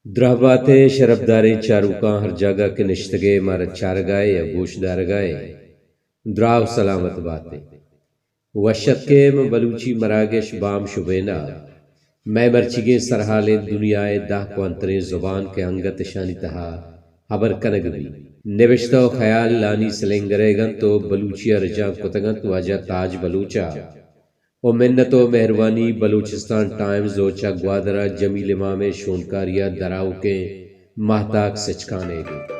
دراہ بات ئے شرپداریں چاروکاں، ہر جاگہ کہ نشتگ ئے مارا چارگا ئے یا گوش دارگا ئے، دراہ و سلامت بات ئے۔ وش اتک ئے ماں بلوچی مراگش بام شبین ءَ۔ مئے مرچیگیں سرحال انت دنیا ءِ دہ کوہنتریں زبان کہ انگت اشانی تہا ہبر کنگ بیت۔ نبشتہ و خیال لانی سلینگر ئیگ انت و بلوچی ءَ رجانک کتگ انت واجہ تاج بلوچ ءَ۔ و منت و مہروانی بلوچستان ٹائمز و چہ گوادر ءَ جمیل امام ءِ شونکاری ءَ دراوکیں ماہتاک سچکان ئیگ انت۔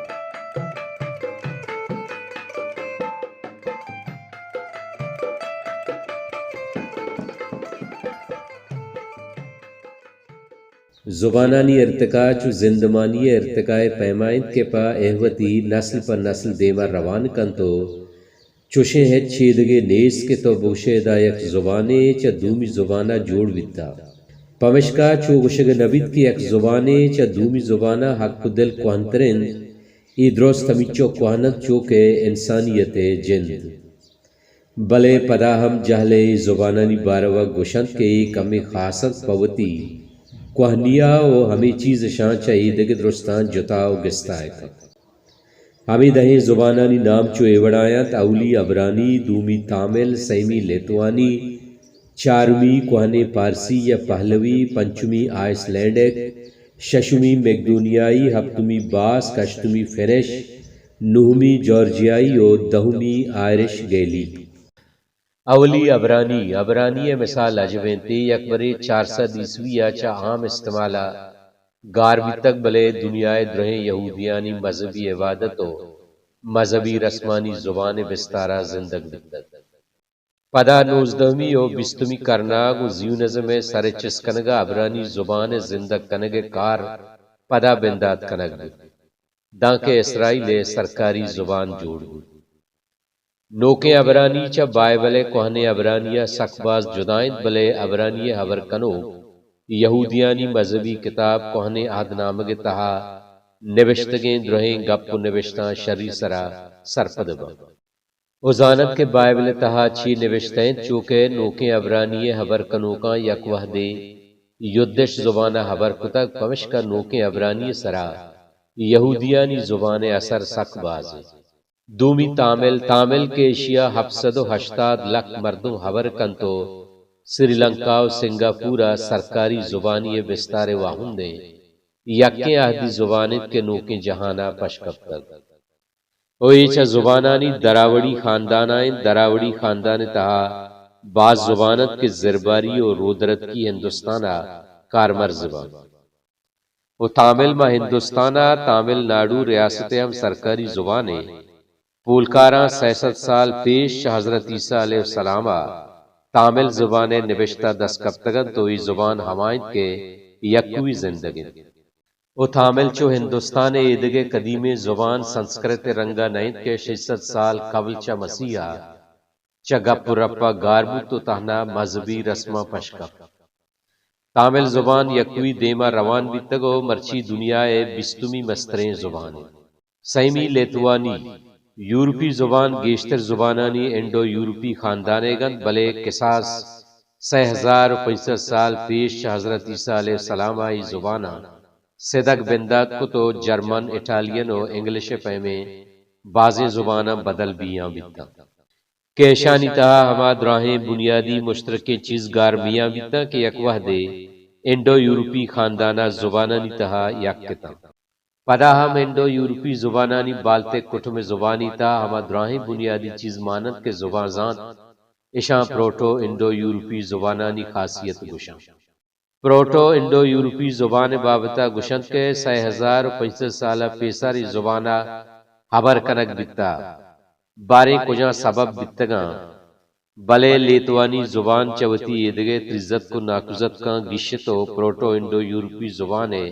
زبانانی ارتقا چو زندمانی ءِ ارتقا ءِ پیما انت کہ پہ اے وتی نسل پہ نسل دیما روان کنت و چوشیں ہچ چیدگے نیست کہ تو بگوشئے ادا یک زبانے چہ دومی زبانا جوڑ بیتا۔ پمشکا چو گوشگ نہ بیت کہ یک زبانے چہ دومی زبانا حق و دل کوہنتر انت، اے درست ہمینچو کوہن انت چو کہ انسانیت ءِ جند۔ بلے پدا ہم جہل ءِ اے زبانانی باروا گوشنت کہ اے کمے خاص انت پہ وتی کوہنیا و ہمے چیز اشاں چہ ایدگہ درستاں جتا و گستائے کنت۔ ہمے دہیں زبانانی نام چو اے وڑا انت: اولی عبرانی، دومی تامل، سیمی لیتوانی، چارمی کوہنیں پارسی یا پہلوی، پنچمی آئس لینڈک، ششمی میکدونیائی، ہپتمی باسک، ہشتمی فنش، نہمی جارجیائی و دہمی آئرش گیلک۔ اولی عبرانی، عبرانی ءِ مثال عجب انت، اے یکبرے چار سد عیسوی ءَ چہ عام استعمال ءَ گار بیتگ، بلے دنیا ءِ درہیں یہودیانی مذہبی عبادت و مذہبی رسمانی زبان ءِ بستار ءَ زندگ بیتگ۔ پدا نوزدہمی و بیستمی کرن ءَ گوں زیونزم ءِ سر ءِ چست کنگ ءَ عبرانی زبان ءِ زندگ کنگ ءِ کار پدا بندات کنگ بوت، دانکہ اسرائیل ءِ سرکاری زبان جوڑ بوت۔ نوکیں عبرانی چہ بائبل ءِ کوہنیں عبرانی ءَ سک باز جدا انت، بلے عبرانی ءِ ہبر کنوک یہودیانی مذہبی کتاب کوہنیں عہد نامگ ءِ تہا نبشتگیں درہیں گپ و نبشتاں شری سرا سرپد بنت و زاننت کہ بائبل ءِ تہا چی نبشتہ انت، چو کہ نوکیں عبرانی ءِ ہبر کنوکاں یک وہدے یدش زبان ءَ ہبر کتگ، پمشکا نوکیں عبرانی ءِ سرا یہودیانی زبان ءِ اثر سک باز انت۔ دومی تامل، تامل کہ ایشی ءَ ہپت سد و ہشتاد لکھ مردم ہبر کنت و سری لنکا و سنگاپور ءَ سرکاری زبانی ءِ بستار ءِ واہند انت، یکیں اہدی زبان انت کہ نوکیں جہان ءَ پش کپتگ و اے چہ زبانانی دراوڑی خاندان ءَ انت۔ دراوڑی خاندان ءِ تہا باز زبان انت کہ زرباری و رودرتکی ہندوستان ءَ کارمرز بنت۔ و تامل ماں ہندوستان ءَ تامل ناڈو ریاست ءِ ہم سرکاری زبان انت۔ پولکاراں سئے سد سال پیش چہ حضرت عیسیٰ علیہ السلام ءَ تامل زبان ءِ نبشتہ دست کپتگ انت و اے زبان ہما انت کہ یکوئی زندگ انت۔ و تامل چو ہندوستان ءِ ایدگہ قدیمیں زبان سنسکرت ءِ رنگ ءَ نہ انت کہ شش سد سال قبل چہ مسیح ءَ چہ گپ و رپ ءَ گار بوت و تہنا مذہبی رسماں پش کپت۔ تامل زبان یکوئی دیم ءَ روان بیتگ و مرچی دنیا ءِ بیستمی مستریں زبان انت۔ سیمی لیتوانی، یورپی زبان گیشتر زبانانی انڈو یورپی خاندان ئیگ انت، بلے کساس سئے ہزار و پنچ سد سال پیش چہ حضرت عیسیٰ علیہ السلام ءَ اے زباناں سدگ بندات کت و جرمن، اٹالین و انگلش ءِ پیمیں بازیں زباناں بدل بیان بیتاں۔ کہ اشانی تہا ہما دراہیں بنیادی مشترکیں چیز گار میان بیتاں کہ یک وہدے انڈو یورپی خاندان ءِ زبانانی تہا یک اتاں۔ پدا ہم انڈو یورپی زبانانی بالتک کٹم ءِ زبانی تہا ہما دراہیں بنیادی چیز مان انت کہ زبان زانت اشاں پروٹو انڈو یورپی زبانانی خاصیت گوشاں۔ پروٹو انڈو یورپی زبان ءِ بابت ءَ گوشنت کہ سئے ہزار و پنچ سد سال ءَ پیسر اے زبان ءَ ہبر کنگ بیتہ۔ باریں کجام سبب بیتگاں، بلے لیتوانی زبان چہ وتی ایدگہ تریزتک و ناکوزتکاں گیشت و پروٹو انڈو یورپی زبان ءِ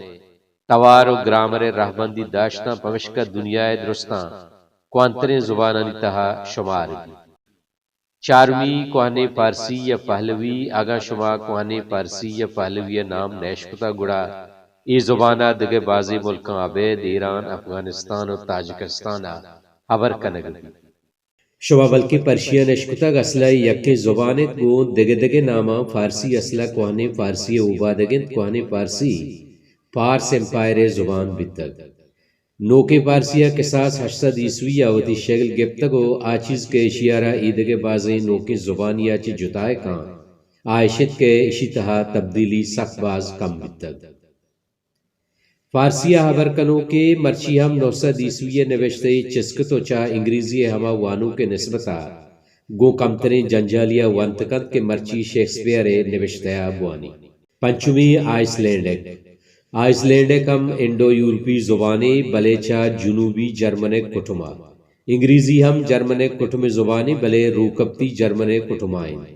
توار و گرامر ءِ رہبندی داشتاں، پمشکا دنیا ءِ درستاں کوہنتریں زبانانی تہا شمار بیت۔ چارمی کوہنیں پارسی یا پہلوی، اگاں شما کوہنیں پارسی یا پہلوی ءِ نام نہ اشکتگ، گڑا اے زبان ءَ دگہ بازیں ملکاں ابید ایران، افغانستان و تاجکستان ءَ ہبر کنگ بیت۔ شما بلکیں پرشین اشکتگ، اصل ءَ یکیں زبان انت، گوں دگہ دگہ ناماں۔ فارسی اصل ءَ کوہنیں فارسی ءِ اوبادگ انت۔ کوہنیں فارسی پارس ایمپائر ءِ زبان بیتگ۔ نوکیں پارسی ءَ کساس ہشت سد عیسوی ءَ وتی شگل گپتگ ءُ آ چیز کہ ایشی ءَ را ایدگہ بازیں نوکیں زبانی ءَ چہ جتا ءَ کاں، آ اش انت کہ ایشی تہا تبدیلی سک باز کم بیتگ۔ فارسی ءَ ہبر کنوکیں مرچی ہم نو سد عیسوی ءِ نبشتہ ءِ چست کت ءُ چہ انگریزی ءِ ہما وانوک ءِ نسبت ءَ گوں کمتریں جنجالی ءَ ونت کنت کہ مرچی شیکسپیئر ءِ نبشتہ ءَ بوانی۔ پنچمی، آئس لینڈک۔ آئس لینڈک ہم انڈو یورپی زبانے، بلے چہ جنوبی جرمنک کٹم ءَ۔ انگریزی ہم جرمنک کٹم ءِ زبانے، بلے روکپتی جرمنک کٹم ءَ انت۔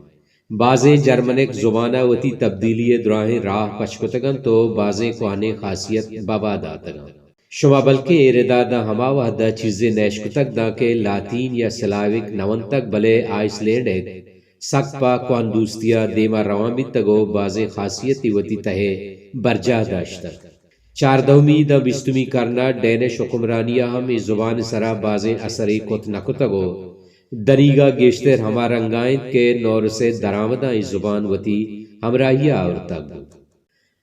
بازیں جرمنک زبان ءَ وتی تبدیلی ءِ دراہیں راہ پچ کتگ انت ءُ بازیں کوہنیں خاصیت ببا داتگ انت۔ شما بلکیں اے ردا داں ہما وہد ءَ چیزے نہ اشکتگ داں کہ لاتین یا سلاوک نہ ونتگ، بلے آئس لینڈک سک پہ کوہن دوستی ءَ دیم ءَ روان بیتگ ءُ بازیں خاصیتے وتی تہ ءَ برجاہ داشتگ۔ چاردہمی داں بیستمی کرن ءَ ڈینش حکمرانی ءَ ہم اے زبان ءِ سرا بازیں اثرے کت نہ کتگ ءُ دنیگا گیشتر ہما رنگا انت کہ نورس ءِ درآمداں اے زبان وتی ہمراہی ءَ آورتگ بوت۔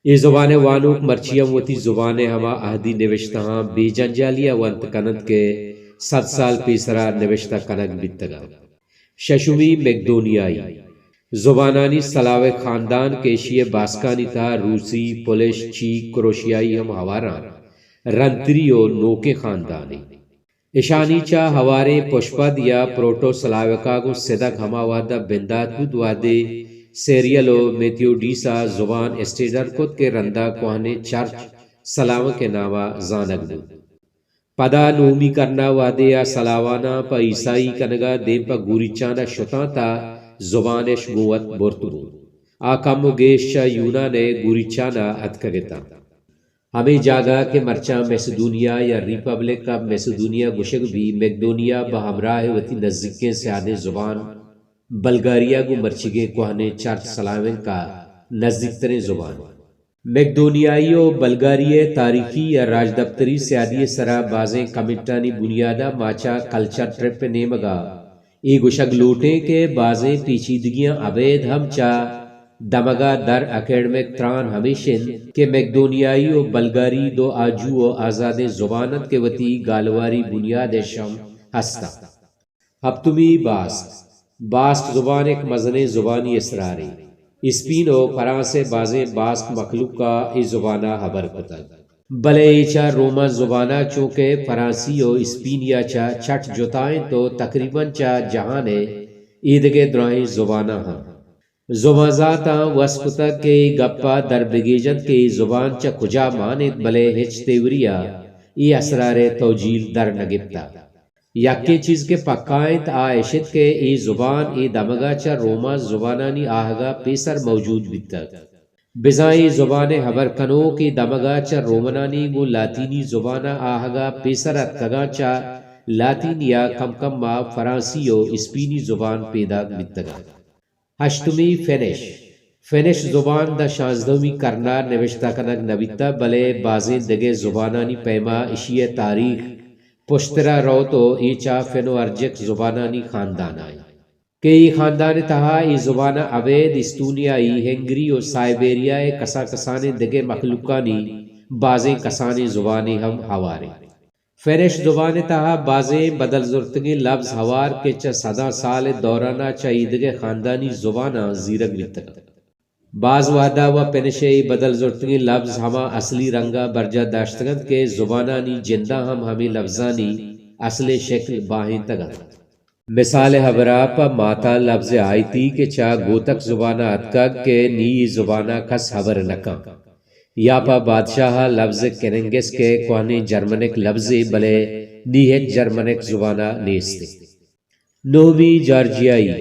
اے زبان ءِ وانوک مرچی ہم وتی زبان ءِ ہما اہدی نبشتہاں بے جنجالی ءَ ونت کن انت کہ صد سال پیسرا نبشتہ کنگ بیتگ انت۔ ششمی، مکدونیائی زبانانی سلاوک خاندان کہ ایشی ءِ باسکانی تہا روسی، پولش، چیک، کروشیائی ہم ہوار انت۔ رندتری ءُ نوکیں خاندانے۔ اشانی چہ ہواریں پشپد یا پروٹو سلاوکا گوں سدک ہما وہد ءَ بندات بوت، وہدے سیریل ءُ میتیوڈیس ءَ زبان اسٹینڈرڈ کت کہ رندا کوہنیں چرچ سلاونک ءِ نام ءَ زانگ بوت۔ پدا نوہمی کرن ءَ وہدے آ سلاواناں پہ عیسائی کنگ ءَ دیم پہ گوریچان ءَ شتاں تہ زبان اش گوں وت برت بوت۔ آ کم ءُ گیش چہ یونان ءِ گوریچان ءَ اتکگ اتاں۔ ہمے جاگہ کہ مرچاں میسیڈونیا یا ریپبلک آف میسیڈونیا گوشگ بی، مکدونیا بہ ہمراہ وتی نزیکیں سیادیں زبان بلگاریا گوں مرچیگیں کوہنیں چرچ سلاونک ءَ نزیکتریں زبان۔ مکدونیائی ءُ بلگاری ءِ تاریخی یا راجدپتری سیادی ءِ سرا بازیں کمنٹانی بنیاد ءَ ما چہ کلچر ٹرپ ءِ نیمگ ءَ اے گوشگ لوٹیں کہ بازیں پیچیدگیاں ابید ہم چہ دمگ ءَ در اکیڈمک تران ہمیش انت کہ مکدونیائی ءُ بلگاری دو آجو ءُ آزادیں زبان انت کہ وتی گالواری بنیاد اش ہم ہست انت۔ ہپتمی، باسک۔ باسک زبان یک مزنیں زبانی اسرارے۔ اسپین ءُ فرانس ءِ بازیں باسک مخلوق ءَ اے زبان ءَ ہبر کتگ۔ بلے اے چہ رومان زبان ءَ چونکہ فرانسی ءُ اسپینی ءَ چہ چٹ جتا انت ءُ تقریباً چہ جہان ءِ ایدگہ دراہیں زباناں ہم۔ زبان زانتاں وس کتگ کہ اے گپ ءَ در بگیجنت کہ اے زبان چہ کجا مان انت، بلے ہچ تیوری ءَ اے اسرار ءِ توجیل در نہ گپتگ۔ یکیں چیز کہ پکا انت، آ اش انت کہ اے زبان اے دمگ ءَ چہ رومان زبانانی آہگ ءَ پیسر موجود بیتگ۔ بزاں اے زبان ءِ ہبر کنوک اے دمگ ءَ چہ رومنانی گوں لاتینی زبان ءِ آہگ ءَ پیسر اتکگاں، چہ لاتینی ءَ کم کم ءَ فرانسی ءُ اسپینی زبان پیداک بیتگ انت۔ ہشتمی، فنش۔ فنش زبان داں شانزدہمی کرن ءَ نبشتہ کنگ نہ بیتہ، بلے بازیں دگہ زبانانی پیما اشی ءِ تاریخ پشترا روت ءُ اے چہ فنو ارجک زبانانی خاندان ءَ انت کہ اے خاندان ءِ تہا اے زبان ءَ ابید استونیائی، ہنگری ءُ سائبیریا ءِ کسان کسانیں دگہ مخلوقانی بازیں کسانیں زبانے ہم ہوار انت۔ فنش زبان ءِ تہا بازیں بدل زرتگیں لبز ہوار کہ چہ سداں سال ءِ دوران ءَ چہ ایدگہ خاندانی زباناں زیرگ بیتگ انت۔ باز وہدا وَ پنش ءِ اے بدل زرتگیں لبز ہما اصلی رنگ ءَ برجاہ داشتگ انت کہ زبانانی جند ءَ ہم ہمے لبزانی اصلیں شکل باہینتگ انت۔ مثال ءِ ہبرا پہ ماتاں لبز آیتی کہ چہ گوتک زبان ءَ اتکگ کہ نی اے زبان ءَ کس ہبر نہ کنت، یا پہ بادشاہ ءَ لبز کننگس کہ کوہنیں جرمنک لبزے، بلے نی ہچ جرمنک زبان ءَ نیست انت۔ نہمی، جارجیائی۔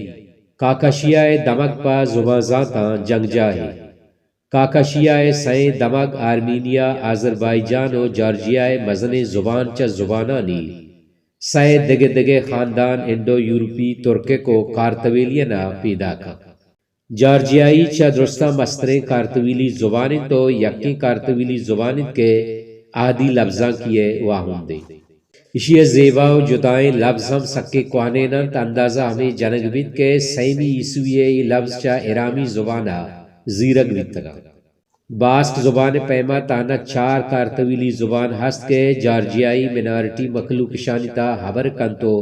کاکاشیا ءِ دمگ پہ زبان زانتاں جنگجاہے۔ کاکاشیا ءِ سئیں دمگ آرمینیا، آذربائیجان ءُ جارجیا ءِ مزنیں زبان چہ زبانانی سئے دگہ دگہ خاندان انڈو یورپی، ترکک ءُ کارتویلین ءَ پیداک انت۔ جارجیائی چہ درستاں مستریں کارتویلی زبان انت ءُ یکیں کارتویلی زبان انت کہ اہدی لبزانکی ءِ واہندے۔ ایشی ءِ زیبا ءُ جتائیں لبز ہم سکیں کوہنین انت، اندازہ ہمے جنگ بیت کہ سیمی عیسوی ءِ اے لبز چہ ارامی زبان ءَ زیرگ بیتگ انت۔ باسک زبان ءِ پیما تہنا چار کارتویلی زبان ہست کہ جارجیائی منارٹی مخلوق اشانی تہا ہبر کنت و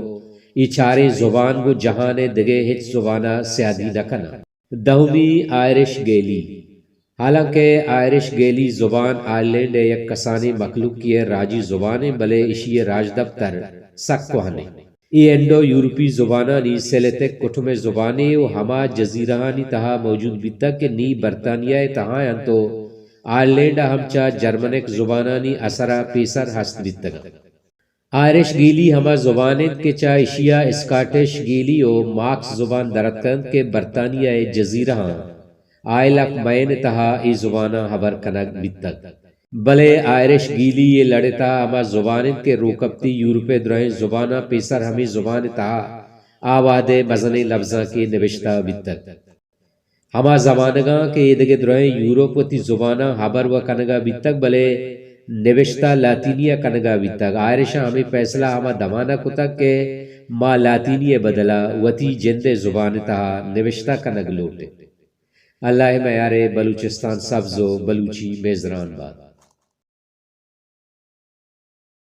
اے چاریں زبان گوں جہان ءِ دگہ ہچ زبان ءَ سیادی نہ کناں۔ دہمی، آئرش گیلی۔ حالانکہ آئرش گیلی زبان آئرلینڈ ءِ یک کسانیں مخلوقے ءِ راجی زبان انت، بلے ایشی ءِ راجدپتر سک کوہن انت۔ اے انڈو یورپی زبانانی سیلتک کٹم ءِ زبانے و ہما جزیرہانی تہا موجود بیتگ کہ نی برطانیہ ءِ تہا انت و آئرلینڈ ءَ ہم چہ جرمنک زبانانی اثر ءَ پیسر ہست بیتگ انت۔ آئرش گیلی ہما زبان انت کہ چہ ایشی ءَ اسکاٹش گیلی و ماکس زبان در اتکنت کہ برطانیہ ءِ جزیرہاں آئل آف مین ءِ تہا اے زباناں ہبر کنگ بیتگ۔ بلے آئرش گیلی اے لڑ ءِ تہا ہما زبان انت کہ روکپتی یورپ ءِ درہیں زباناں پیسر ہمے زبان ءِ تہا آ وہد ءِ مزنیں لبزانکے نبشتہ بیتگ۔ ہما زمانگاں کہ ایدگہ درہیں یورپ وتی زباناں ہبر و کنگا بیتگ، بلے نبشتہ لاطینی ءَ کنگا بیتگ۔ آئرشاں ہمے فیصلہ ہما دمانا کتگ کہ ما لاطینی ءِ بدلا وتی جند ءِ زبان ءِ تہا نبشتہ کنگ لوٹیں۔ اللہ ءِ میار ءَ بلوچستان سبز و بلوچی میزران بات۔